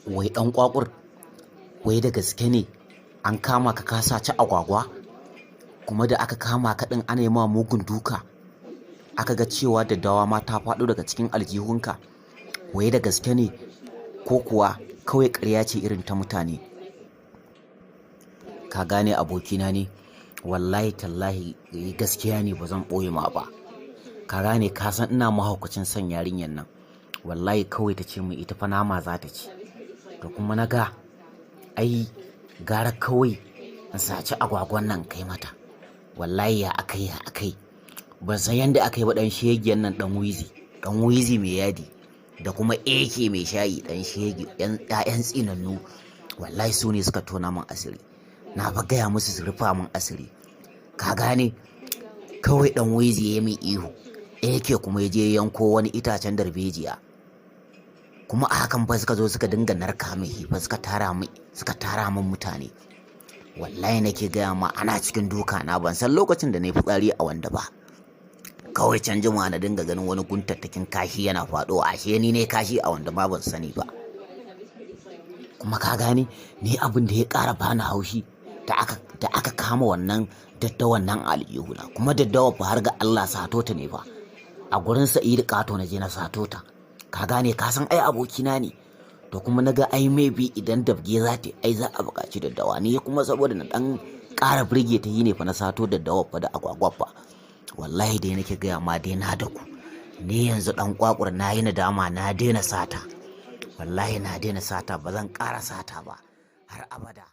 Wai ɗan ƙwaƙur, wai da gaske ne an kama ka ka saci agwagwa? Kuma da aka kama ka ɗin ana yi ma mugun duka, aka ga cewa daddawa ma ta faɗo daga cikin aljihunka. Wai da gaske ne ko kuwa kawai ƙarya ce irin ta mutane? Ka gane abokina ne? Wallahi tallahi gaskiya ne, ba zan ɓoye ma ba. Ka gane, ka san ina mahaukacin son yarinyar nan. Wallahi kawai ta ce min ita fa nama za ta ci. To kuma na ga ai gara kawai in saci agwagwan nan kai mata. Wallahi ya akai ya akai. Ban san yanda aka yi ba, ɗan shegen nan ɗan wizi, ɗan wizi mai yadi da kuma AK mai shayi, ɗan shege, ƴaƴan tsinannu. Wallahi su ne suka tona min asiri. Na fa gaya musu su rufa min asiri. Ka gane? Kawai ɗan wizi ya min ihu. AK kuma ya je yanko wani itacen darbejiya. Kuma a hakan fa suka zo suka dinga narka min fa suka tara min mutane. Wallahi nake gaya ma, ana cikin duka na, ban san lokacin da na yi fitsari a wanda ba. Kawai can jima na dinga ganin wani guntattakin kashi yana faɗowa, ashe ni ne kashi a wanda ma ban sani ba. Kuma ka gane ni, abin da ya ƙara bani haushi, da aka kama wannan daddawan nan a aljihuna. Kuma daddawa fa, har ga Allah, sato ta ne fa. A gurin Sa'idu Ƙato na je na sato ta. Ka gane, ka san ai abokina ne. To kuma na ga ai maybe idan dabge za ta ai za a buƙaci daddawa ni kuma, saboda na ɗan ƙara birge ta yi ne fa na sato daddawa fa da agwagwa fa. Wallahi dai nake gaya ma dai, na daku. Ni yanzu ɗan ƙwaƙur na yi nadama, na daina sata. Wallahi na daina sata, ba zan ƙara sata ba har abada.